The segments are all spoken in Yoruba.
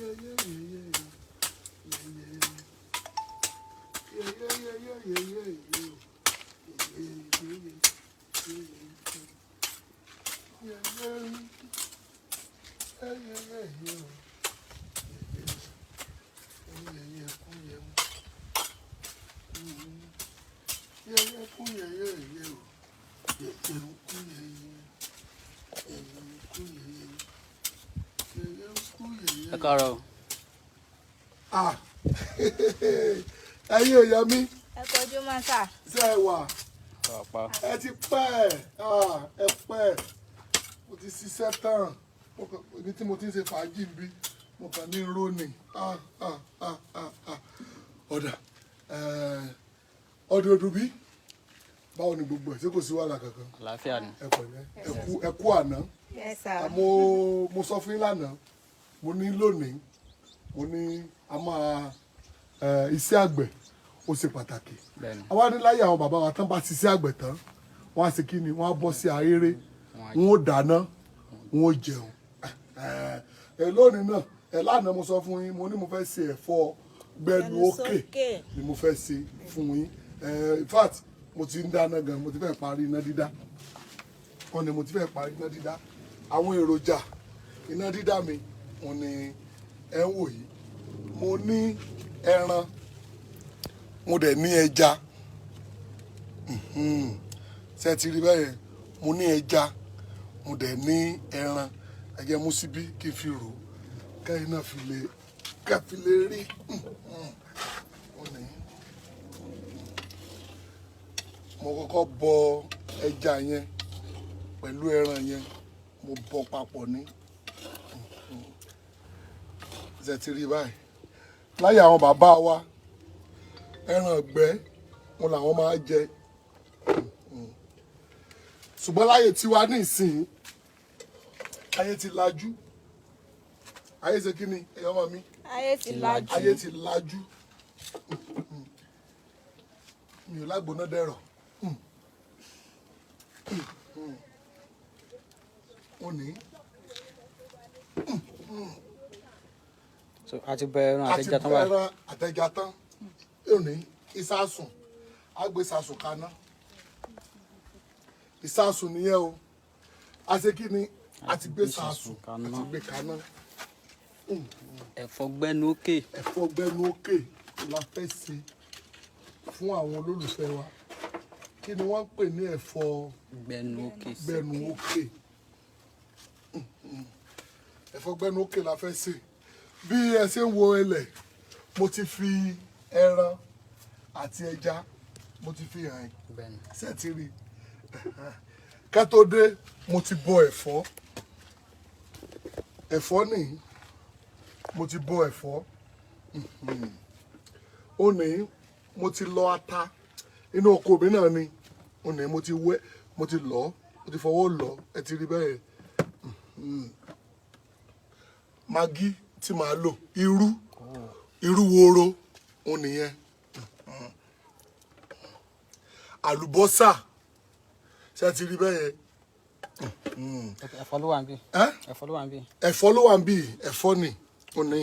Yeah, yeah, yeah, yeah, yeah, yeah, yeah. Yeah, yeah, yeah, yeah, yeah, Ẹ káàárọ̀ o. Ah, ẹ̀yin èèyàn mi, Ẹ kọjú mọ́ sà. ṣé ẹ wà? Wà pa. Ẹ ti pẹ́ ẹ̀, ah, ẹ pẹ́ ẹ̀. Mo ti ṣiṣẹ́ tán. Ibi tí mo ti ń ṣe fàájì ń bí, mo kàn ní rónì. Ah, ah, ah, ah, ah. Ọ̀dà, ọdún ọdún bí? Báwo ni gbogbo ẹ̀? Ṣé kò sí wàhálà kankan? Àlàáfíà ni. Ẹ pẹ̀lẹ́, ẹ kú àná. Yes sir. Mo sọ fún yín lánàá, mo ní lónìí, mo ní a máa iṣẹ́ àgbẹ̀ ó ṣe pàtàkì. Bẹ́ẹ̀ni. Àwa ní láyé àwọn bàbá wa, tán bá ṣiṣẹ́ àgbẹ̀ tán, wọ́n á ṣe kí ni? Wọ́n á bọ́ sí ahéré, wọ́n ó dáná, wọ́n ó jẹun. Ẹ lónìí náà, ẹ lánàá mo sọ fún yín, mo ní mo fẹ́ ṣe ẹ̀fọ́ gbẹnu ókè Gbẹnusókè. ni mo fẹ́ ṣe fún yín. In fact, mo ti ń dáná gan, mo ti fẹ́ parí iná dídá. Wọ́n ní mo ti fẹ́ parí iná dídá. Àwọn èròjà iná dídá mi, wọ́n ní ẹ ń wò yìí. Mo ní ẹran, mo dẹ̀ ní ẹja. Ṣé ẹ ti rí bẹ́ẹ̀ yẹn? Mo ní ẹja, mo dẹ̀ ní ẹran. Ẹ jẹ́ mú síbí kí n fi rò ó, kẹ́yìn náà fi lè kẹ́ fi lè rí. Ó ní mo kọ́kọ́ bọ ẹja yẹn pẹ̀lú ẹran yẹn, mo bọ papọ̀ ní. Ṣé ti rí báyìí? Láyé àwọn bàbá wa, ẹran ìgbẹ́ wọn làwọn máa jẹ, ṣùgbọ́n láyé tiwa ní ìsìn, ayé ti lajú. Ayé ṣe kí ni, ẹ̀yọ́ ọmọ mi? Ayé ti lajú. Ayé ti lajú. Mi ò lágbóná dẹ̀rọ̀. Ó ní So a ti bẹ ẹran àti àtẹja tán báyìí. ẹran àtẹja tán. Ó ní ìsásùn, á gbé ìsásùn kaná. Ìsásùn nìyẹn o. A ṣe kí ni? A ti gbé ìsásùn, a ti gbé kaná. Ẹ̀fọ́ gbẹnu ókè. Ẹ̀fọ́ gbẹnu òkè la fẹ́ ṣe fún àwọn olólùfẹ́ wa. Kí ni wọ́n ń pè ní ẹ̀fọ́ Gbẹnu ókè? gbẹnu òkè? Ẹ̀fọ́ gbẹnu òkè la fẹ́ ṣe. Bí ẹ ṣe ń wo ẹlẹ̀, mo ti fi ẹran àti ẹja, mo ti fi hàn yín. Bẹ́ẹ̀ni. Ṣé ti rí ká tó dé? Mo ti bọ ẹ̀fọ́. Ẹ̀fọ́ nìyí, mo ti bọ ẹ̀fọ́. Ó ní mo ti lọ ata inú oko mi náà ni. Ó ní mo ti wẹ́, mo ti lọ, mo ti fọwọ́ lọ. Ẹ ti rí bẹ́ẹ̀. Magí tí màá lò, irú, irú woro, ó nìyẹn. Àlùbọ́sà, ṣé ti rí bẹ́ẹ̀ yẹn? Ẹ̀fọ́ ló wà níbí. Ẹ́? Ẹ̀fọ́ ló wà níbí. Ẹ̀fọ́ ló wà ń bí. Ẹ̀fọ́ ni, ó ní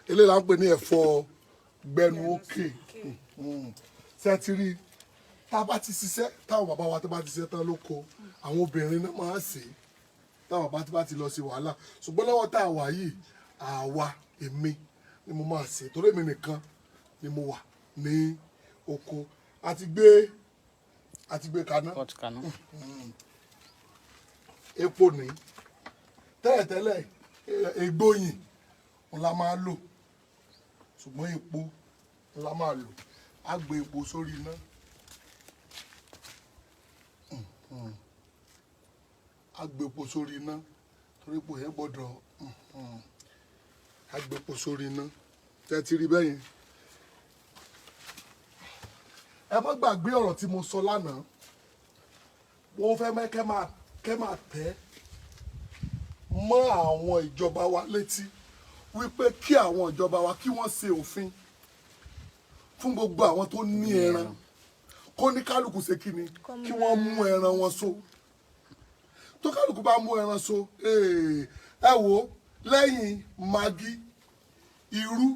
eléyìí là ń pè ní ẹ̀fọ́ gbẹnu òkè. Ṣé ti rí? Tá a bá ti ṣiṣẹ́, táwọn bàbá wa tó bá ti ṣiṣẹ́ tán lóko, àwọn obìnrin náà máa ń ṣe é, táwọn bàbá tó bá ti lọ sí wàhálà. Ṣùgbọ́n lọ́wọ́ tá a wà yìí, àwa, èmi ni mo máa ṣe, torí èmi nìkan ni mo wà ní oko. A ti gbé kaná. Pot kaná. Epo ní tẹ́lẹ̀tẹ́lẹ̀, egbóyìn òun la máa lò, ṣùgbọ́n epo la máa lò. Á gbé epo sórí iná. Á gbé epo sórí iná torí epo yẹn gbọ́dọ̀. Á gbé epo sórí iná. Tẹ́ ti rí bẹ́yẹn? Ẹ má gbàgbé ọ̀rọ̀ tí mo sọ lánàá. Wọ́n fẹ́ mẹ́ kẹ́ máa tẹ́ mọ́ àwọn ìjọba wa létí wípé kí àwọn ìjọba wa kí wọ́n ṣe òfin fún gbogbo àwọn tó ní ẹran, kó ní kálukú ṣe kí ni, kí wọ́n mú ẹran wọn so. Tó kálukú bá mú ẹran so, ẹ wo, lẹ́yìn Maggi. Irú,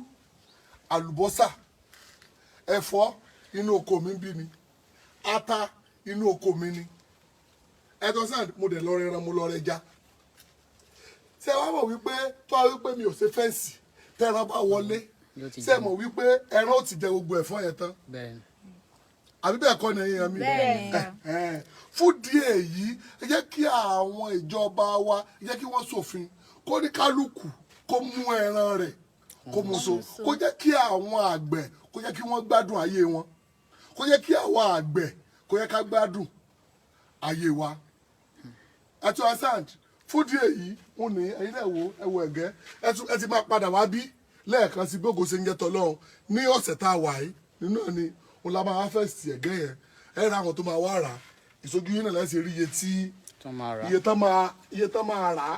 àlùbọ́sà, ẹ̀fọ́ inú oko mi ń bí ni, ata inú oko mi ni. Ẹ̀tọ́ sáà, mo dẹ̀ lọ rẹran, mo lọ rẹja. Ṣé wàá mọ̀ wípé tó a wípé mi ò ṣe fence, tẹ́ran bá wọlé, Yóò ti ṣé jẹ. mọ̀ wípé ẹran ó ti jẹ gbogbo ẹ̀fọ́ yẹn tán? Bẹ́ẹ̀ ni. Àbí bẹ́ẹ̀ kọ́ ni, ẹ̀yin mi? Bẹ́ẹ̀ ni. Ẹ̀hẹ́n. Fún díẹ̀ yìí, ẹ jẹ́ kí àwọn ìjọba wa, ẹ jẹ́ kí wọ́n ṣòfin kó ní kálukú kó mú ẹran rẹ̀ kó mú so, kó jẹ́ kí àwọn àgbẹ̀, kó jẹ́ kí wọ́n gbádùn ayé wọn, kó jẹ́ kí àwọn àgbẹ̀, kó jẹ́ ká gbádùn ayé wa. Ẹ tún understand? Fún díẹ̀ yìí ń ní, ẹ̀yin náà wo, ẹ wo ẹ̀gẹ́. Ẹ tún ẹ ti máa padà wá bí lẹ́ẹ̀kan sí gbogbo ṣe ń jẹ́ tọ́lọ́run ní ọ̀sẹ̀ tá a wà yìí nínú ẹ̀ ni òun la máa fẹ́ sí ẹ̀gẹ́ yẹn. Ẹ ra àwọn tó máa wá rà á, ìṣojú yín náà lẹ́sẹ̀ rí iye tí Tó máa rà. iye tán máa rà á.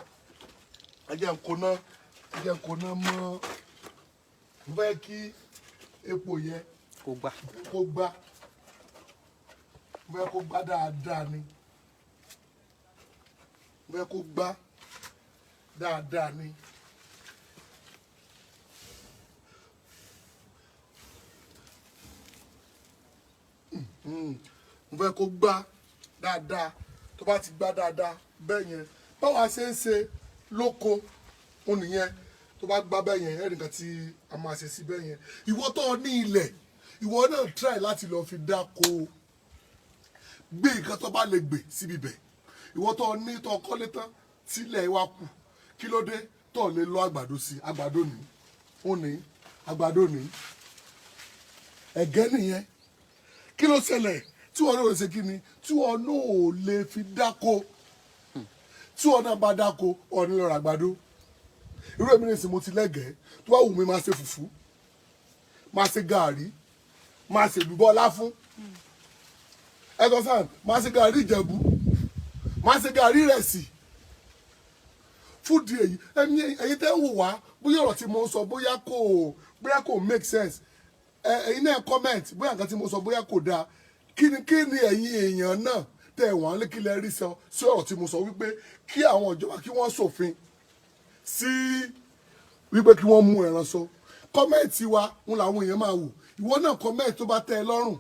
Ẹ jẹ́ n kó ná, ẹ jẹ́ n kó ná mọ́. Mo fẹ́ kí epo yẹn Kó gbà. kó gbá. Mo fẹ́ kó gbá dáadáa ni. Mo fẹ́ kó gbá dáadáa ni. Mo fẹ́ kó gbá dáadáa. Tó bá ti gbá dáadáa bẹ́ẹ̀ yẹn, báwa ṣe ń ṣe lóko òun nìyẹn. Tó bá gbá bẹ́ẹ̀ yẹn, ẹ̀rì nǹkan tí a máa ṣe sí bẹ́ẹ̀ yẹn. Ìwọ tó ní ilẹ̀, ìwọ náà try láti lọ fi dáko, gbé nǹkan tó bá lè gbè síbi bẹ̀. Ìwọ tó ní, tó kọ́lé tán tílẹ̀ wá kù, kí ló dé tó lè lọ àgbàdo sí? Àgbàdo ní, ó ní àgbàdo ní, ẹ̀gẹ́ nìyẹn. Kí ló ṣẹlẹ̀ tí wọn náà lè ṣe? Kí ni tí wọn náà ò lè fi dáko? Tí wọn náà bá dáko, ọ̀ ní lọ ra àgbàdo. Irú èmi nìsín, mo ti lẹ́gẹ̀ẹ́. Tó bá wù mí, máa ṣe fùfú, máa ṣe gàárì, máa ṣe èlùbọ́ láfún ẹ̀tọ́ sàn, máa ṣe gàárì Ìjẹ̀bú, máa ṣe gàárì ìrẹsì. Fúdi èyí, ẹni ẹ̀yin tẹ́ ń wò wá, bóyá ọ̀rọ̀ tí mo ń sọ, bóyá kò make sense, ẹ̀yin náà comment bóyá nǹkan tí mo sọ bóyá kò dáa. Kí ni ẹ̀yin èèyàn náà tẹ́ wọ́n lé, kí lẹ rí sọ sí ọ̀rọ̀ tí mo sọ wípé kí àwọn ìjọba kí wọ́n ṣòfin sí wípé kí wọ́n mú ẹran so? Comment wa ń làwọn èèyàn máa wò. Ìwọ náà comment tó bá tẹ́ ẹ lọ́rùn.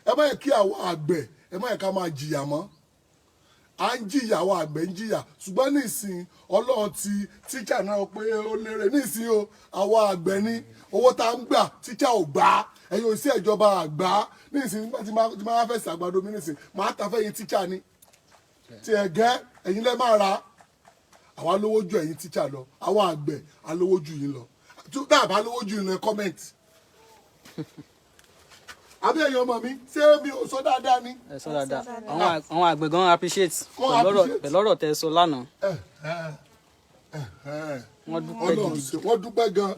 Ẹ má yẹ kí àwọn àgbẹ̀, ẹ má yẹ ká máa jìyà mọ́. À ń jìyà, àwọn àgbẹ̀ ń jìyà, ṣùgbọ́n nísìn, Ọlọ́run ti tíṣà náà pé ó lérè nísìn o. Àwọn àgbẹ̀ ní owó tá ń gbà, tíṣà ò gbà á, ẹ̀yin ò sí ìjọba àgbà nísìn. Nígbà tí máa fẹ́ ṣàgbàdo mi nísìn, máa ta fẹ́yìn tíṣà ni tí ẹ̀gẹ́, ẹ̀yin lẹ́ máa ra. Àwa lówó ju ẹ̀yin tíṣà lọ. Àwọn àgbẹ̀ alówó ju yín lọ. Tá a bá lówó ju yín lọ, ẹ comment. Àbí ẹ̀yin ọmọ mi, ṣé mi ò sọ dáadáa ni? Ẹ sọ dáadáa. Àwọn àgbẹ̀ gan appreciate Wọ́n pẹ̀lú ọ̀rọ̀ appreciate. pẹ̀lú ọ̀rọ̀ tẹ́ sọ lánàá. Wọ́n dúpẹ́ Ọlọ́run gidi. ṣe, wọ́n dúpẹ́ gan.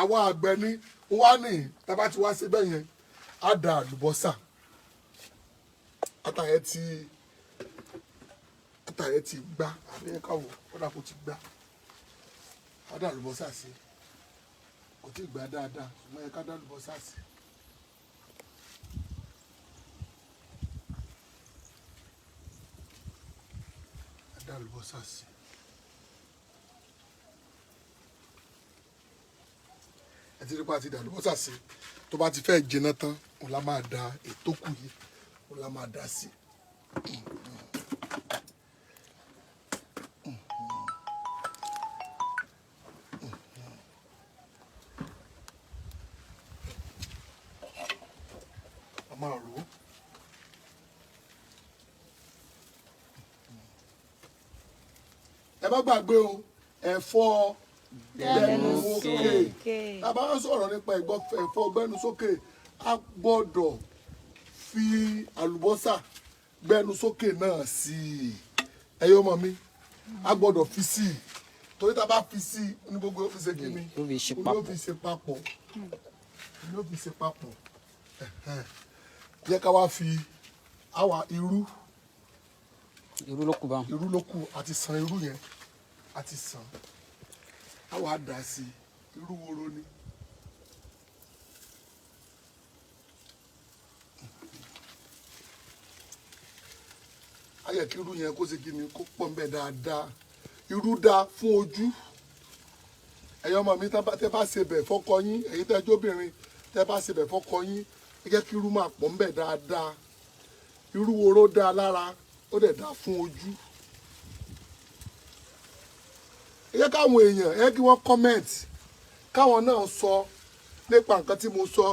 Àwọn àgbẹ̀ ni wọ́n á ní. Tábà tí wá síbẹ̀ yẹn, á da àlùbọ́sà. Ata yẹn ti gbá, àbí ẹ káwọ, ó dà kó ti gbá. Á da àlùbọ́sà sí. Kò tí ì gbá dáadáa, ṣùgbọ́n ẹ ká da àlùbọ́sà sí. Á da àlùbọ́sà sí. Ẹ ti rí pa, ti da àlùbọ́sà sí. Tó bá ti fẹ́ jiná tán, òun la máa da ètò kù yìí, òun la máa da sí. A máa rò ó. Ẹ má gbàgbé o, ẹ̀fọ́ gbẹnu sókè. Tá a bá ń sọ̀rọ̀ nípa ẹ̀fọ́ gbẹnu sókè, a gbọ́dọ̀ fi àlùbọ́sà gbẹnu sókè náà sí i. Ẹ̀yin ọmọ mi, a gbọ́dọ̀ fi sí i, torí tá a bá fi sí i ní gbogbo yóò fi ṣe kí ni? Yóò fi ṣe Yóò papọ̀. fi ṣe papọ̀, yóò fi ṣe papọ̀. Ẹ̀hẹ́n. Jẹ́ ká wá fi àwa irú. Irú ló kù báwọn. Irú ló kù. Àti san irú yẹn, àti san, àwa dà sí i. Irú woro ni. Á yẹ kí irú yẹn kó ṣe kí ni, kó pọ̀ nbẹ̀ dáadáa. Irú dáa fún ojú. Ẹ̀yin ọmọ mi, tẹ́ bá ṣe bẹ̀ fọ́kọ yín, ẹ̀yin tẹ́ jóbìnrin, tẹ́ bá ṣe bẹ̀ fọ́kọ yín, ẹ jẹ́ kí irú máa pọ̀ ńbẹ̀ dáadáa. Irú woró dáa lára, ó dẹ̀ dáa fún ojú. Ẹ jẹ́ káwọn èèyàn, ẹ jẹ́ kí wọ́n comment, káwọn náà sọ nípa nǹkan tí mo sọ.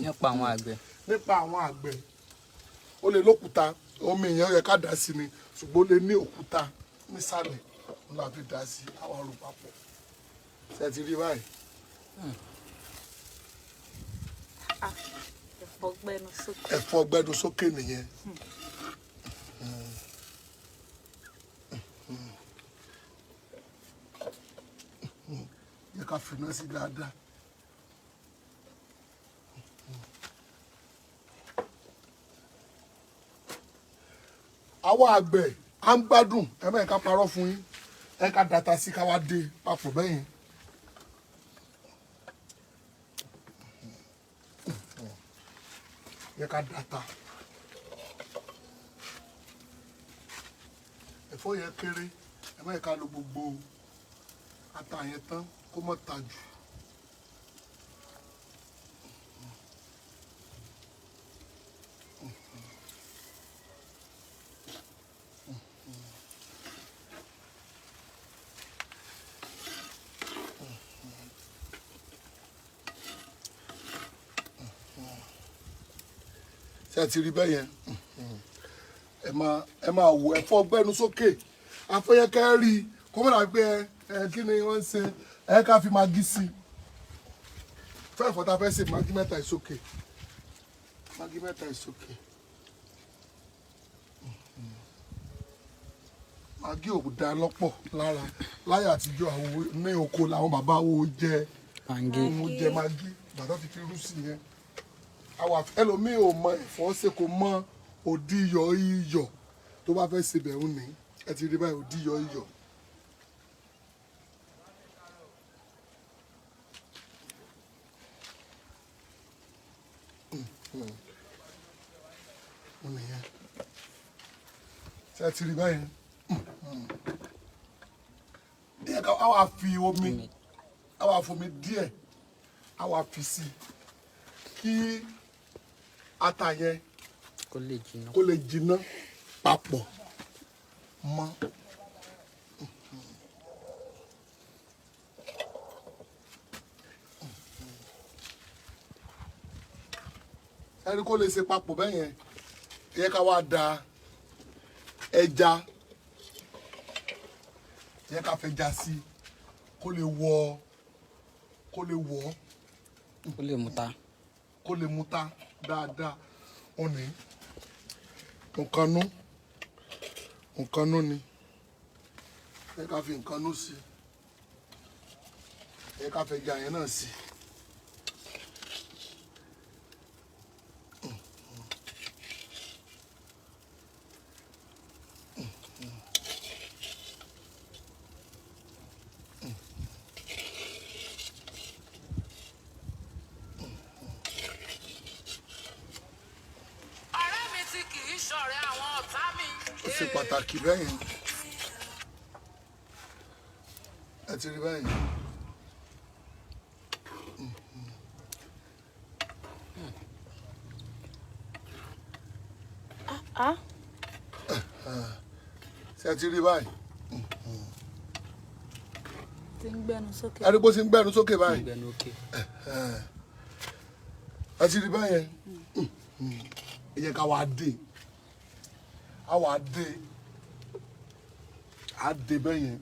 Nípa àwọn àgbẹ̀. Nípa àwọn àgbẹ̀. Ó lè lókúta, omi èèyàn yẹ ká dà sí ni, ṣùgbọ́n ó lè ní òkúta nísàlẹ̀, ó là fi dà sí àwọn àrùn papọ̀. Ṣe ti rí báyìí? Ẹ̀fọ́ gbẹnu sókè. Ẹ̀fọ́ gbẹnu sókè nìyẹn. Yẹ ká finá sí dáadáa. Àwọn àgbẹ̀ à ń gbádùn. Ẹ má ká parọ́ fún yín. Ẹ ká dàtà sí, ká wá dé papọ̀ bẹ́yẹn. Yẹ ká dàtà. Ẹ̀fọ́ yẹn kéré, ẹ má ká lo gbogbo ata yẹn tán, kó má ta jù. Ṣé ẹ ti rí bẹ́ẹ̀ yẹn? Ẹ máa wò ẹ̀fọ́ gbẹ́nu sókè. Afẹ́yẹ́kẹ́ rí i kó mọ̀ dàbí pé ẹ kí ni wọ́n ń ṣe. Ẹ ká fi Maggi sí i fẹ́. Ẹ̀fọ́ tá a fẹ́ ṣe, Maggi mẹ́ta ìsókè, Maggi mẹ́ta ìsókè. Maggi ò dá lọ́pọ̀ lára. Láyé àtijọ́, àwọn ní oko làwọn bàbá wo jẹ. Maggi. Òun jẹ Maggi bàtà ti fi rú sí yẹn. Àwọn ẹlòmíì ò mọ ẹ̀fọ́ ṣe, kò mọ òdì iyọ̀. Iyọ̀ tó bá fẹ́ ṣe bẹ̀ ń ní, ẹ ti rí báyìí, òdì iyọ̀ iyọ̀. Ó nìyẹn. Ṣé ẹ ti rí báyìí? Ẹ ká wá fi omi, á wá fomi díẹ̀, á wá fi sí i kí ata yẹn Kó lè jiná. Kó lè jiná papọ̀ mọ́. Ẹni kó lè ṣe papọ̀ bẹ́ẹ̀ yẹn, ẹ yẹ ká wá da ẹja, ẹ yẹ ká fẹja sí kó lè wọ, kó lè wọ̀. Kó lè mú ta. Kó lè mú ta dáadáa. Ó ní nǹkan nú, nǹkan nú ni. Ẹ ká fi nǹkan nú sí, ẹ ká fẹja yẹn náà sí. Ọ̀rẹ́ mi tí kì í ṣọ̀rẹ́ àwọn ọ̀tá mi. Ó ṣe pàtàkì bẹ́ẹ̀ yẹn. Ẹ ti rí bẹ́ẹ̀ yẹn. Ah. Ṣé ẹ ti rí báyìí? Ti ń gbẹnu sókè. Ẹ rí bó ṣe ń gbẹ́nu sókè báyìí? Gbẹnu òkè. Ẹ ti rí báyẹn. Ẹ jẹ́ ká wá dé, á wá dé, á dé bẹ́ẹ̀ yẹn.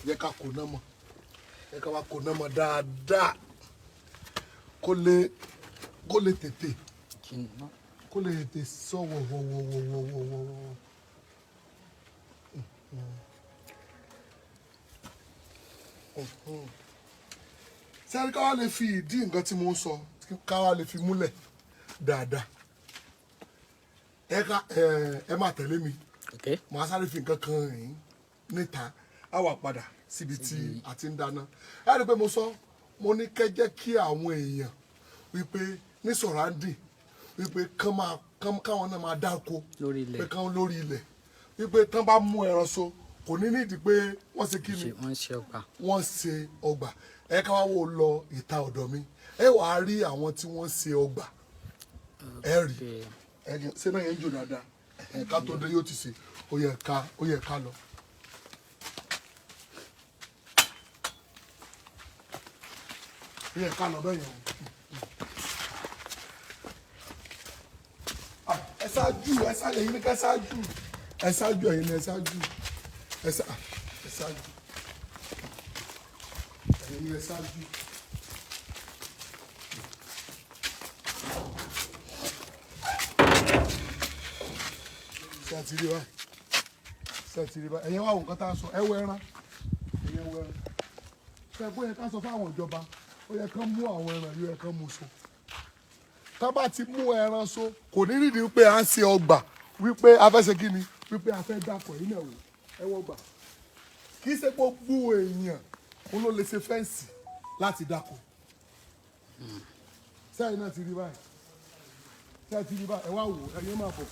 Ẹ jẹ́ ká kó náà mọ̀, ẹ jẹ́ ká wá kó náà mọ̀ dáadáa, kó lè tètè Jiná. Kó lè tètè sọ wọ̀wọ̀wọ̀wọ̀wọ̀wọ̀. Sẹ́ni ká wá lè fi ìdí nǹkan tí mo ń sọ, ká wá lè fi múlẹ̀ dáadáa. Ẹ ká ẹ máa tẹ̀lé mi. Ok. Màá sáré fi nǹkan kan rìn níta, á wà padà síbi tí a ti ń dáná. Ẹ rí i pé mo sọ, mo ní kẹ́ jẹ́ kí àwọn èèyàn wípé ní sọ̀ráǹdì wípé kán máa kán, káwọn náà máa dáko Lórí ilẹ̀. pé kán lórí ilẹ̀, wípé tán bá mú ẹran so Kò ní nídìí pé wọ́n ṣe kí ni? Wọ́n ṣe ọgbà. Wọ́n ṣe ọgbà. Ẹ ká wá wò lọ ìta ọ̀dọ̀ mi, ẹ wàá rí àwọn tí wọ́n ṣe ọgbà, ẹ rí. Ẹ ṣe náà yẹn ń jò dáadáa. Ẹ ká tó dé yóò ti ṣe. Ó yẹ ká lọ. Ó yẹ ká lọ bẹ́ẹ̀ yẹn o. Ah, ẹ ṣáájú, ẹ ṣáájú, ẹ̀yin ní ká ṣáájú, ẹ ṣáájú, ẹ̀yin ní ẹ ṣáájú, ẹ ṣáájú, ẹ̀yin ní ẹ ṣáájú. Ṣé ẹ ti rí báyìí? Ṣé ẹ ti rí báyìí? Ẹ̀yin wá wo nǹkan tá a sọ. Ẹ wọ ẹran, ẹ̀yin wọ ẹran. Ṣé ẹ kó yẹ ká sọ fáwọn ìjọba? Ó yẹ kán mú àwọn ẹran yìí, ó yẹ kán mú so. Tá bá ti mú ẹran so, kò ní rídìí wípé à ń ṣe ọgbà, wípé a fẹ́ ṣe kí ni, wípé a fẹ́ dàpọ̀. Yìí náà wò, ẹ wọ gbà. Kì í ṣe gbogbo èèyàn òun ló lè ṣe fence láti dáko. Sẹ́yìn náà ti rí báyìí? Sẹ́yìn ti rí báyìí? Ẹ wá wò, ẹ̀yin máa bọ̀.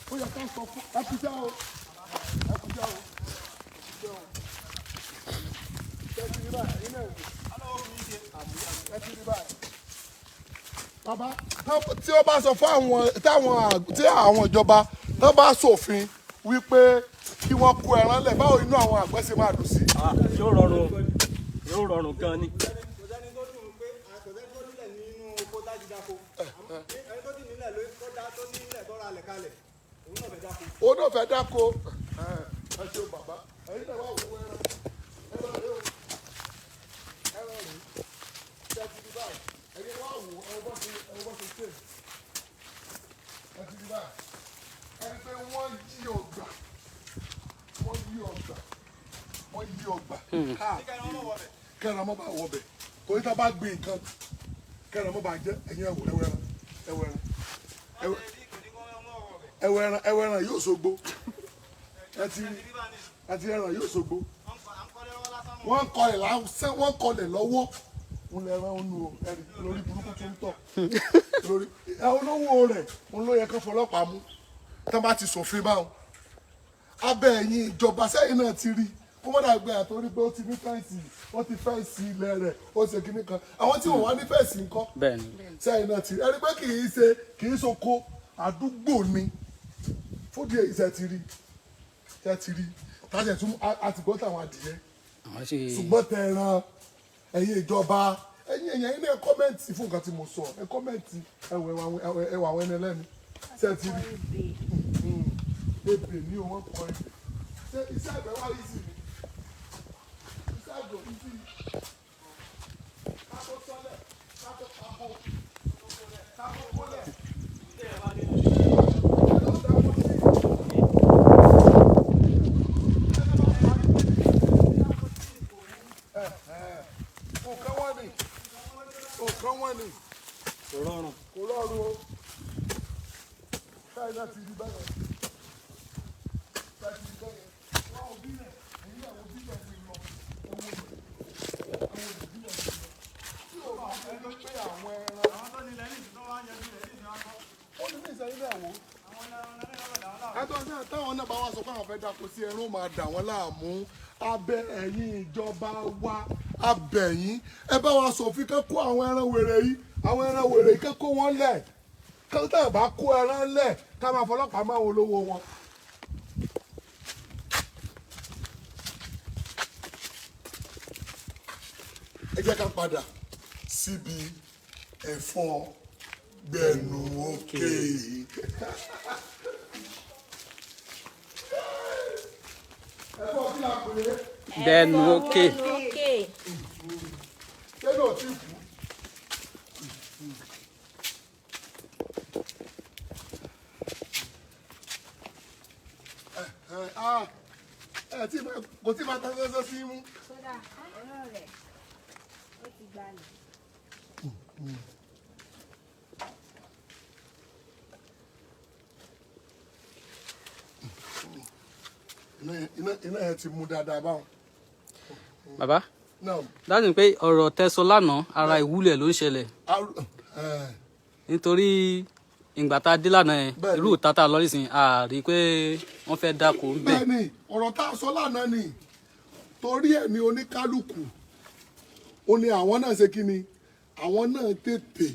Ó yẹ ká sọ fún ẹ kújá o, ẹ kújá o, ẹ kújá o. Sẹ́yìn ti rí báyìí? Ẹ̀yin náà wò, ẹ ti rí báyìí. Bàbá, tí ó bá sọ fún àwọn táwọn tí àwọn ìjọba tó bá ṣòfin wípé kí wọ́n kó ẹran lẹ̀, báwo inú àwọn àgbẹ̀ ṣe máa dùn sí? Ah, yóò rọrùn, yóò rọrùn gan ni. Kò sẹ́ni tó dùn pé kò sẹ́ni tó nílẹ̀ nínú oko tájú dáko. Ẹni tó ti nílẹ̀ ló tó dá tó nílẹ̀ tó ra lẹ̀ kalẹ̀, òun náà fẹ́ dáko. Òun náà fẹ́ dáko. Ẹ ṣeun bàbá. Ẹ̀yin náà wà wọ ẹran, ẹran rẹ o, ẹran rẹ. Ṣe ti di báyìí? Ẹ̀yin wà wò, ẹ bọ́ ṣe ṣe. Ẹ ti di báyìí? Ẹni pé wọ́n yí ọgbà, wọ́n yí ọgbà, wọ́n yí ọgbà káàkiri kẹrin ọmọ bá wọ bẹ̀, torí tá a bá gbin nǹkan, kẹrin ọmọ bá jẹ. Ẹ̀yin ẹ̀wọ̀, ẹ̀wọ̀ ẹran, ẹ̀wọ̀ ẹran, ẹwọ ẹran, ẹwọ ẹran yóò sogbo. Ẹ ti rí, ẹ ti ẹran yóò sogbo. Wọ́n ń kọlẹ̀ lásán, wọ́n ń kọlẹ̀ lọ́wọ́ ń lẹ ẹran nu o. Ẹni lórí burúkú tó ń tọ̀ lórí ẹ, olówó rẹ̀ ń ló yẹ kó fọlọ́pàá mú tán bá ti ṣòfin báwọn. Abẹ́ ẹ̀yìn ìjọba, sẹ́yìn náà ti rí kó mọ́ dàgbé àtòrí pé ó ti ní fence, ó ti fence ilẹ̀ rẹ̀, ó ṣe kíní kan. Àwọn tí wọ́n wá ní fence ńkọ́? Bẹ́ẹ̀ ni. Sẹ́yìn náà ti rí ẹni pé kì í ṣe, kì í ṣoko, àdúgbò ni. Fúdìí èyí, ṣe ti rí? Ṣe ti rí tájẹ̀ tún àtìgbọ́ táwọn adìyẹ? Àwọn sì. Ṣùgbọ́n tẹ ẹran, ẹ̀yin ìjọba, ẹ̀yin èèyàn yín náà, ẹ comment fún nǹkan tí mo sọ, ẹ comment. Ẹwà àwọn ẹni ẹlẹ́ni. Ṣe ti rí ebè ní owó kọ ebè? Ṣé iṣẹ́ àgbẹ̀ wá yìí sì ni? Iṣẹ́ àgbẹ̀ yìí sì kákó sọ́lẹ̀, kákó kákó kákó kólẹ̀. Nǹkan wọ́n ni, nǹkan wọ́n ni. Kò rọrùn. Kò rọrùn o. Táyì náà ti rí báyẹn, táyì ti rí báyẹn. Wọ́n ò bílẹ̀, èyí náà ò bílẹ̀ ti lọ owó rẹ̀, àwọn òbílẹ̀ ti lọ tí o bá fẹ́ lọ pé àwọn ẹran. Àwọn tó nílẹ̀ ní ìsìn tó wá ń yanjú rẹ̀ ní ìsìn wọn kọ́. Ó ní ní ìsẹ́yìn náà wò ó. Àwọn ẹran náà làwọn. Ẹjọ́ náà táwọn náà bá wá sọ pé àwọn fẹ́ dáko sí, ẹran ó máa dà wọ́n láàmú. Abẹ ẹ̀yin ìjọba wa, abẹ yín, ẹ bá wa ṣòfin kán kó àwọn ẹran wèrè yìí, àwọn ẹran wèrè yìí, kán kó wọn lẹ̀. Kán tá a bá kó ẹran lẹ̀, ká máa fọlọ́pàá máa wo olówó wọn. Ẹ jẹ́ ká padà síbi ẹ̀fọ́ gbẹ̀nù òkè. Ẹ̀fọ́ kí la pè é? Gbẹnu òkè. Òkè. Ṣé náà ti kú? Ẹ ẹ ah ẹ tí ma kò tí ma ta sẹ́sẹ́ sí mú. Kódà ọ̀rọ̀ rẹ̀ ó ti gbalẹ̀. Iná yẹn ti mú dáadáa báwọn. Bàbá, Náà. dájú pé ọ̀rọ̀ tẹ́ sọ lánàá, ara ìwúlẹ̀ ló ń ṣẹlẹ̀. Nítorí Ìgbà tá a dé lánàá yẹn, Bẹ́ẹ̀ni. irú ìta tá a lọ nísìnyí, a rí i pé wọ́n fẹ́ dáko ń bẹ̀. Bẹ́ẹ̀ ni, ọ̀rọ̀ tá a sọ lánàá ni. Torí ẹ̀ ní oníkálukú ó ní àwọn náà ṣe kí ni, àwọn náà tètè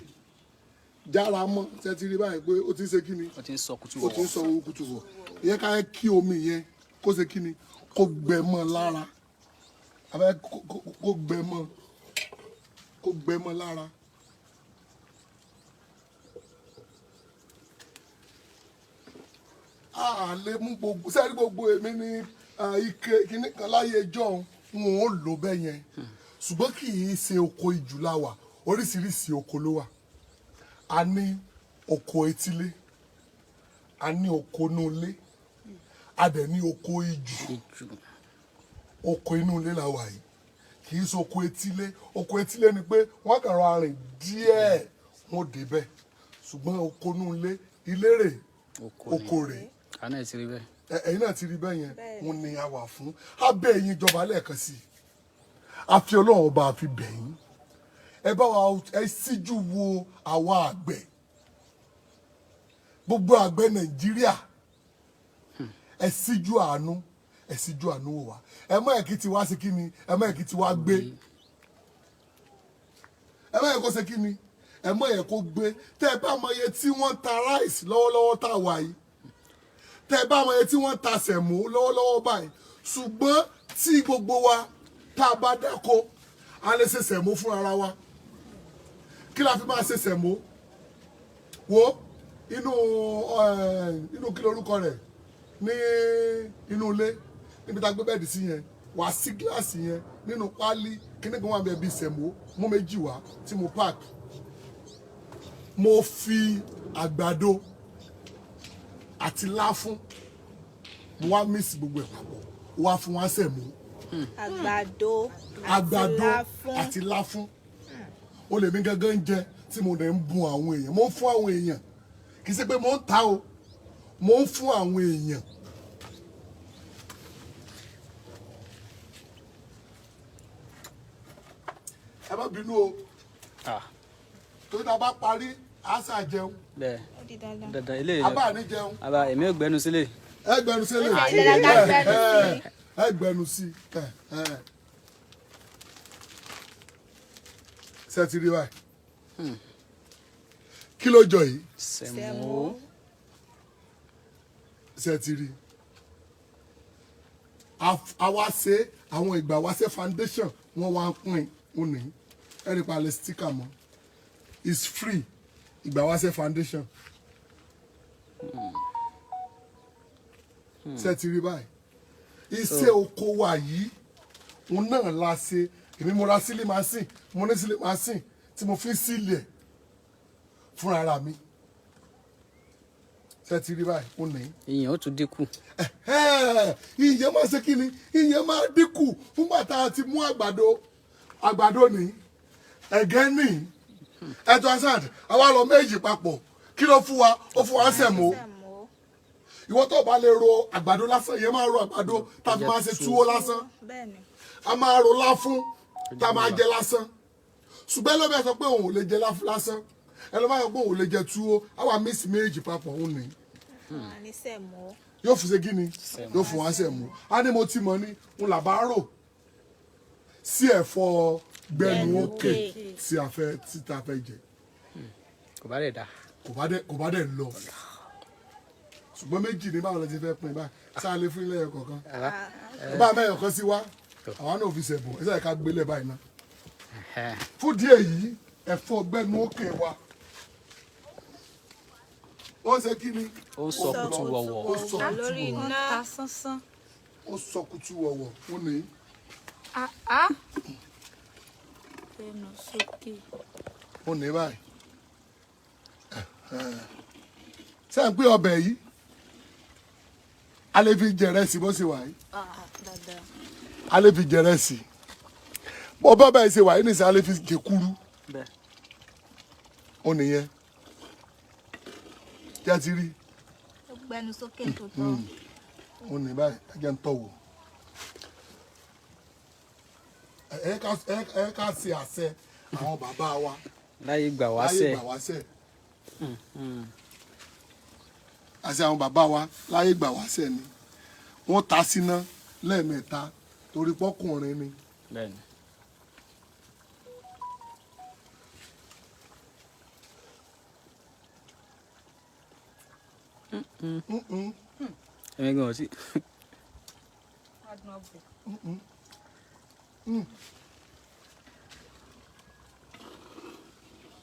jára mọ́. Ṣe ti rí báyìí pé ó ti ń ṣe kí ni? Wọ́n ti ń sọ kutu Ó ti ń wọ̀wọ̀. sọ owó kutu wọ̀. Ìyẹn ká yẹ kí omi yẹn kó ṣe kí ni, kó gbẹ mọ́ lára, abẹ́ kó gbẹ mọ́, kó gbẹ mọ́ lára. A lè mú gbogbo sẹ́ẹ̀rí gbogbo èmi ní ike kíní kan láyé ẹjọ́ wọn ò lò bẹ́ẹ̀ yẹn, ṣùgbọ́n kì í ṣe oko ìjù la wà. Oríṣiríṣi oko ló wà. A ní oko etílé, a ní oko inú ilé, a dẹ̀ ní oko ìjù. Ìjù. Oko inú ilé la wà yìí, kì í ṣe oko etílé. Oko etílé ni pé wọ́n kàn rọ arìn díẹ̀, wọ́n débẹ̀, ṣùgbọ́n oko inú ilé, ilé rè. Oko ni. Oko rè. Àná náà ti rí bẹ́ẹ̀. Ẹ̀yin náà ti rí bẹ́ẹ̀ yẹn. Wọ́n ní a wà fún abẹ́ ẹ̀yin ìjọba lẹ́ẹ̀kan sí i. A fi Ọlọ́run Ọba àfi bẹ̀yìn, ẹ bá wa ẹ síjú wo àwa àgbẹ̀, gbogbo àgbẹ̀ Nàìjíríà. Ẹ síjú àánú, ẹ síjú àánú wò wá. Ẹ mọ ẹ̀kí tí wá sí kí ni, ẹ mọ ẹ̀kí tí wá gbé, ẹ mọ ẹ̀kọ́ ṣe kí ni, ẹ mọ ẹ̀kọ́ gbé. Tẹ́ ẹ bá mọ iye tí wọ́n ta ráìsì lọ́wọ́lọ́wọ́ tá a wà yìí, tẹ́ ẹ bá mọ iye tí wọ́n ta sẹ̀mó lọ́wọ́lọ́wọ́ báyìí, ṣùgbọ́n tí gbogbo wa tá a bá dáko, a lè ṣe sẹ̀mó fún ara wa. Kí la fi máa ṣe sẹ̀mó? Wo inú inú kí lorúkọ rẹ̀ ní inú ilé níbi tá a gbé bed sí yẹn, wà sí gíláàsì yẹn nínú páálí kíní kan wà bẹ́ẹ̀ bíi sẹ̀mó. Mú méjì wá tí mo pack. Mo fi àgbàdo àti láfún, mo wá mix gbogbo ẹ̀ papọ̀, wá fún wa sẹ̀mó. Àgbàdo àti Àgbàdo láfún. Àti láfún. Ó lè mí gángan jẹ tí mo dẹ̀ ń bun àwọn èèyàn. Mo ń fún àwọn èèyàn, kì í ṣe pé mo ń ta o, mo ń fún àwọn èèyàn. Ẹ má bínú o. Ah, Torí tá a bá parí, a ṣà jẹun. Bẹ́ẹ̀. Ó di dandan. Dandan eléyìí. A bá ní jẹun. Àbá èmi ò gbẹnu sílẹ̀. Ẹ gbẹnu sílẹ̀. Ó di dandan ká gbẹnu sí. Ẹ gbẹnu sí. Ẹ ẹ ṣe ti rí báyìí? Kí ló jọ yìí? Sẹ̀mó. Ṣe ti rí? Àwa ṣe àwọn ìgbà wáṣẹ foundation, wọn wá ń pín un ní ẹ̀rí palẹ̀ sticker mọ́. It's free. Ìgbà wáṣẹ foundation. Ṣe ti rí báyìí? Iṣẹ́ oko wa yìí, òun náà la ṣe. Èmi mo ra sealing machine, mo ní sealing machine tí mo fi ń seal ẹ̀ fúnra ara mi. Ṣe ti rí báyìí? Ó ní Ìyẹn ó tún dínkù. Ìyẹn máa ṣe kí ni, ìyẹn máa dínkù fúngbà tá a ti mú àgbàdo. Àgbàdo ní, ẹ̀gẹ́ ní, ẹ̀tọ́ asad, àwa lọ méjì papọ̀. Kí ló fún wa? Ó fún wa sẹ̀mó. Sẹ̀mó. Ìwọ tó bá lè ro àgbàdo lásán, ìyẹn máa ro àgbàdo tàbí máa ṣe túwó lásán. Bẹ́ẹ̀ni. A máa ro láfún tá a máa jẹ lásán, ṣùgbọ́n ẹlọ́bẹ̀ sọ pé òun ò lè jẹ láfún lásán, ẹlọ́bẹ̀ sọ pé òun ò lè jẹ túwó, àwa mix méjì papọ̀, òun ní Àní sẹ̀mó. yóò fi ṣe kí ni, yóò fún wa sẹ̀mú. A ní mo ti mọ̀ ní n là bá rò sí ẹ̀fọ́ gbẹnu òkè tí a fẹ́, tí ta fẹ́ jẹ. Kò bá dẹ̀ da. Kò bá dẹ̀ lọ, ṣùgbọ́n méjì ní báwo la ti fẹ́ pín báyìí? Sáà lè fún ilé ẹ̀yọ kọ̀ọ̀kan bá a mẹ́yọ̀ kan sí wa, àwa náà fi ṣẹ̀bùn ẹ̀ sáà ká gbélé báyìí náà. Fún díẹ̀ yìí, ẹ̀fọ́ gbẹnu òkè wa, ó ṣe kí ni? Ó ń sọ kutu wọ̀wọ̀. Ó sọ kutu Lórí wọ̀wọ̀. iná. Ta sánsán. Ó sọ kutu wọ̀wọ̀, ó ní. Ah, gbẹnu sókè. Ó ní báyìí. Ṣé ń pé ọbẹ̀ yìí, a lè fi jẹ ìrẹsì bó ṣe wà yìí? Ah, dáadáa. A lè fi jẹ ìrẹsì bó bá báyìí ṣe wà yìí nìṣẹ́, a lè fi jẹ kúrú. Bẹ́ẹ̀. Ó nìyẹn jẹ́ ti rí. Ó gbẹnu sókè tó tọ́. Ó ní báyìí. Ẹ jẹ́ ń tọ̀ wò. Ẹ ká ṣe àṣẹ àwọn bàbá wa Láyé gbà wá láyé sẹ̀. gbà wá sẹ̀. Àti àwọn bàbá wa láyé ìgbà wáṣẹ̀ ni wọ́n ta síná lẹ́ẹ̀mẹ́ta torí pọ́kùnrin ni. Bẹ́ẹ̀ni. Èmi gan ò sí. Adùn ọbẹ̀.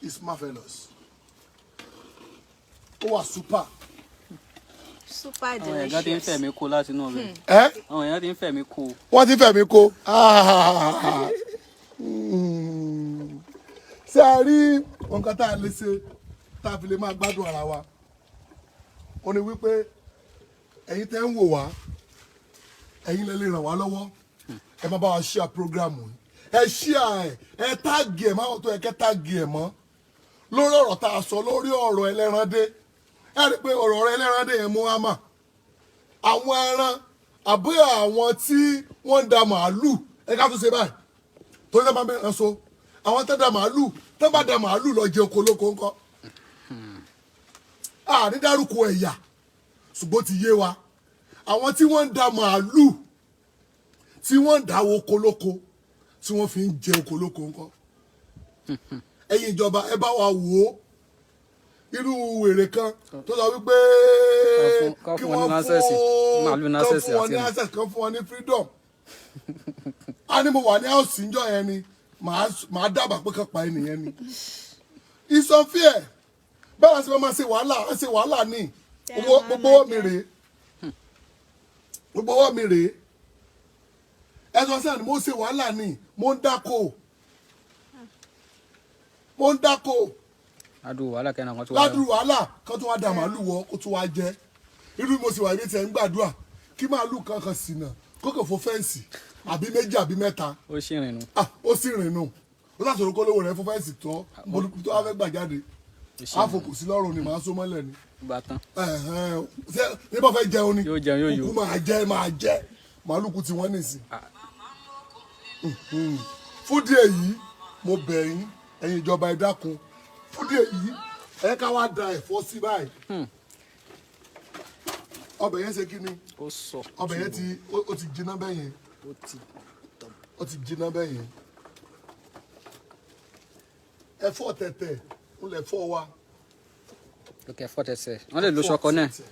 It's marvelous, ó wà super. Super Àwọn èèyàn gan ti ń delicious. fẹ̀mí kó láti inú ọbẹ̀. Ẹ Àwọn èèyàn ti ń fẹ̀mí kó. Wọ́n ti fẹ̀mí kó. Ṣé a rí nǹkan tá a lè ṣe tá a fi lè máa gbádùn ara wa? Ó ní wípé ẹ̀yin tẹ́ ń wò wá, ẹ̀yin lè ràn wá lọ́wọ́. Ẹ má bá wa share program yìí, ẹ share ẹ, ẹ tag ẹ máa tó, ẹ kẹ́ tag ẹ mọ́ lórí ọ̀rọ̀ tá a sọ lórí ọ̀rọ̀ ẹlẹ́ran dé. Ẹ rí i pé ọ̀rọ̀ ẹlẹ́ran dé yẹn mú àmà àwọn ẹran àbí àwọn tí wọ́n ń da màálù. Ẹ ká tún ṣe báyìí torí náà bá mẹ́ran so àwọn tó da màálù, tó bá da màálù lọ jẹ oko lóko ńkọ́? A ní dárúkọ ẹ̀yà, ṣùgbọ́n ó ti yé wa, àwọn tí wọ́n ń da màálù, tí wọ́n ń da oko lóko, tí wọ́n fi ń jẹ oko lóko ńkọ́? Ẹ̀yin ìjọba, ẹ bá wa wò ó. Irú wèrè kan tó sọ wípé Kán kí fún wọn ní wọ́n access, màálù ní kán access fún wọn ní àti access, kán fún wọn ní freedom. A ní mo wà ní house níjọ́ yẹn ni màá dábàá pé kán pa ẹnìyẹn ni. It's unfair. Báwa ṣe máa ṣe wàhálà, á ṣe wàhálà ní owó. Gbogbo owó mi rèé, gbogbo owó mi rèé. Ẹ sọ sẹ́ni mo ṣe wàhálà ní, mo ń dáko, mo ń dáko. Adùn wàhálà kẹ́nà kan tó wà. Ládùúrú wàhálà kan tó wá da màálù wọ kó tó wá jẹ. Irú mo sì wà ibi tí ẹ ń gbàdúrà kí màálù kankan sì nà kókò fo fence, àbí méjì àbí mẹ́ta. Ó sì rìn nù. Ah, ó sì rìn nù. Ó sàṣọrọ kó lówó rẹ fún fence tán tó wá fẹ́ gbà jáde, àfòkù sí lọ́rùn ni màá so mọ́lẹ̀ ni. Gbà tán. Ẹ̀hẹ́n, ṣé ní bá fẹ́ jẹun ni? Yóò jẹun, yóò yó. Kúkú máa jẹ, máa jẹ màálù kú tí wọ́n nìsín. Fún díẹ̀ yìí, mo bẹ̀ yín, ẹ̀yin ìjọba, ẹ dákun. Fún díẹ̀ yìí, ẹ ká wá da ẹ̀fọ́ sí báyìí. Ọbẹ̀ yẹn ṣe kí ni? Ó sọ. Ọbẹ̀ yẹn ti ó ti jiná bẹ́ẹ̀ yẹn. Ó ti. Ó ti jiná bẹ́ẹ̀ yẹn. Ẹ̀fọ́ tẹ̀tẹ̀ ń lẹ̀ fọ́ wa. Ok, ẹ̀fọ́ tẹ̀tẹ̀. Wọ́n lè lo ṣọkọ náà. Tẹ̀tẹ̀.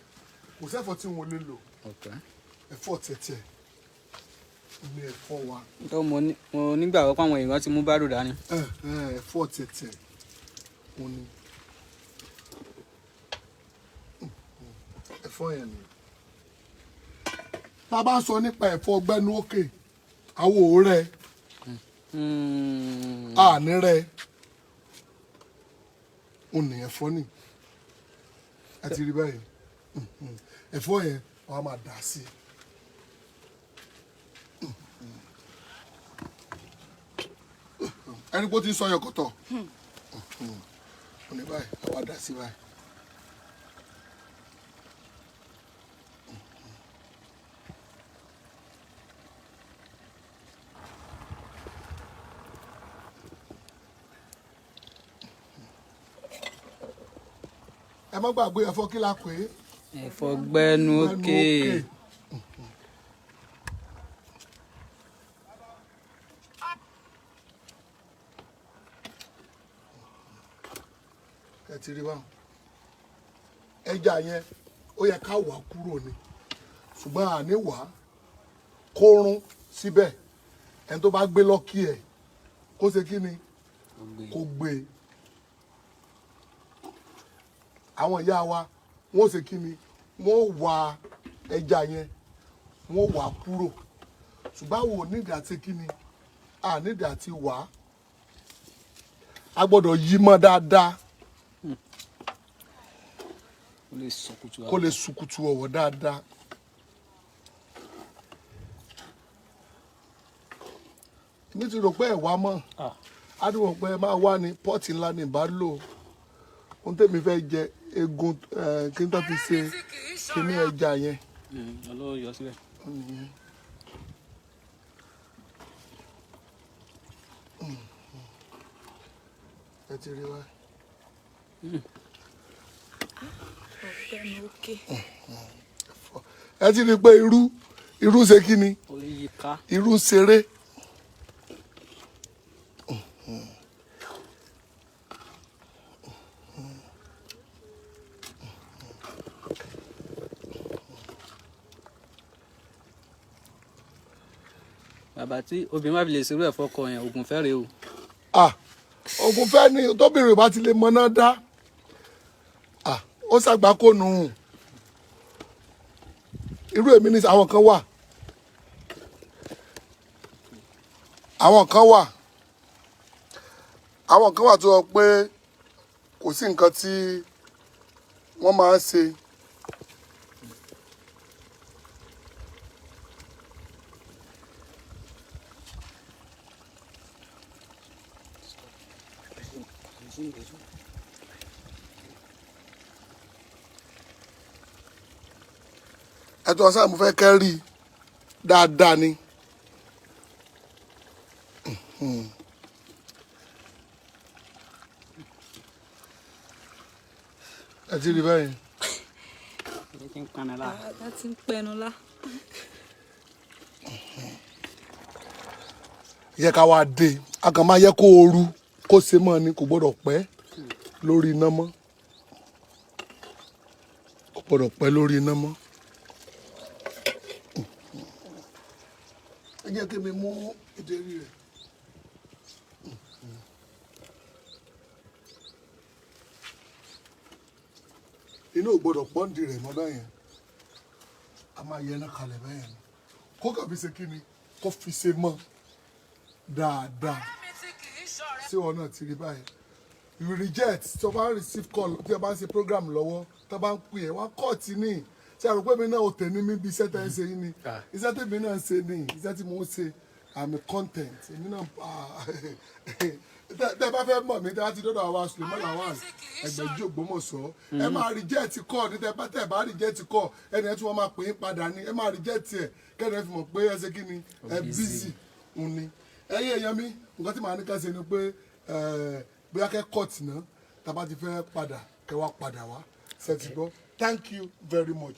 Kò sẹ́fọ́ tí wọn lè lò. Ok. Ẹ̀fọ́ tẹ̀tẹ̀ ní ẹ̀fọ́ wa. Tó mo nígbàgbọ́ pé àwọn èèyàn ti mú bárò dání. Ẹ̀fọ́ tẹ̀tẹ̀ òun ni ẹ̀fọ́ yẹn ni. Tá a bá sọ nípa ẹ̀fọ́ gbẹ́nu òkè, àwọn òórẹ àní rẹ òun ní ẹ̀fọ́ ni ẹ ti rí báyìí. Ẹ̀fọ́ yẹn wọ́n á máa dà sí i. Ẹni pé ó ti ń sọ yọkọ̀tọ̀ òun ní báyìí, àwa dà sí báyìí. Ẹ má gbàgbé ẹ̀fọ́ kí la pè é? Ẹ̀fọ́ gbẹ́nu òkè. Gbẹ́nu òkè. Ẹ ti rí báwọn ẹja yẹn, ó yẹ ká wà kúrò ni, ṣùgbọ́n àní wà kó rún síbẹ̀. Ẹni tó bá gbé lọ́kì ẹ̀, kó ṣe kí ni? Kó gbé e. Àwọn ìyá wa, wọ́n ṣe kí ni? Wọ́n wà ẹja yẹn, wọ́n wà kúrò, ṣùgbọ́n àwọn ò nídìí àti kí ni, à nídìí àti wà á. A gbọ́dọ̀ yí mọ́ dáadáa. Ó lè sọkùtù. Kó lè sukutu ọ̀wọ̀ dáadáa. Èmi ti rò pé ẹ̀wà mọ́ á dùn pé ẹ máa wá ní pọ́ọ̀tì ńlá ní ìbá lò. Ohun tèmi fẹ́ jẹ egun kí n tó fi ṣe kíní ẹja yẹn. Ọlọ́run yọ síbẹ̀. Ó nìyẹn. Ẹ ti rí wa. Ọ̀gbẹ́ni òkè. Ẹ ti rí i pé irú irú ṣe kí ni? Orí yìí ká. Irú ń ṣeré. Bàbá, tí obìnrin bá fi lè ṣerú ẹ̀fọ́ kọ yẹn, ògùn fẹ́ rèé o. Ah, ogun fẹ́ ni tóbìnrin ò bá ti lè mọná dá. Ah, ó ṣàgbákò nù. Irú èmi ní, àwọn kan wà, àwọn kan wà, àwọn kan wà tó sọ pé kò sí nǹkan tí wọ́n máa ń ṣe. Ẹ̀tọ́ sáà, mo fẹ́ kẹ́ rí i dáadáa ni. Ẹ ti rí báyìí. Ẹ ti ń kanra lá. Á ti ń pẹnu lá. Yẹ ká wá dé, a kàn máa yẹ kó ooru kó ṣe mọ́ ni, kò gbọ́dọ̀ pẹ́ lórí iná mọ́, kò gbọ́dọ̀ pẹ́ lórí iná mọ́. Ẹ jẹ́ kí mi mú ìdérí rẹ̀. Inú ò gbọ́dọ̀ pọ́ǹdì rẹ̀ mọ́ bẹ́yẹn, a máa yẹ iná kalẹ̀ bẹ́yẹn ni, kó kàn fi ṣe kí ni, kó fi ṣe mọ́ dáadáa. Ọ̀rẹ́ mi tí kì í ṣọ̀rẹ́. Sí wọn náà ti rí báyìí. You reject tó bá ń receive call, tí o bá ń ṣe program lọ́wọ́, tó bá ń pè é, wá kọ́ọ̀tì ní ṣe àrò pé mi náà ò tẹ̀ ní mi bí iṣẹ́ tẹ́ ń ṣe yín ni. Iṣẹ́ tèmi náà ń ṣe ni iṣẹ́ tí mo ń ṣe àmì content èmi náà. Tẹ́ bá fẹ́ mọ̀ mí, tẹ́ bá ti dọ́dọ̀ àwa Suleiman Lawal Ẹgbẹ̀jì Ògbómọ̀ṣọ́, ẹ máa reject call ní. Tẹ́ bá reject call, ẹni ẹ tí wọ́n máa pè é padà ní, ẹ máa reject ẹ kẹ́ni ẹ fi mọ̀ pé ẹ ṣe kí ni, ẹ busy òun ni. Ẹ̀yin èèyàn mi, nǹkan tí màá ní ká ṣe ni pé bóyá kẹ́ cut náà, tá a bá ti fẹ́ padà, kẹ́ wá padà wá ṣe ti gbọ́. Thank you very much.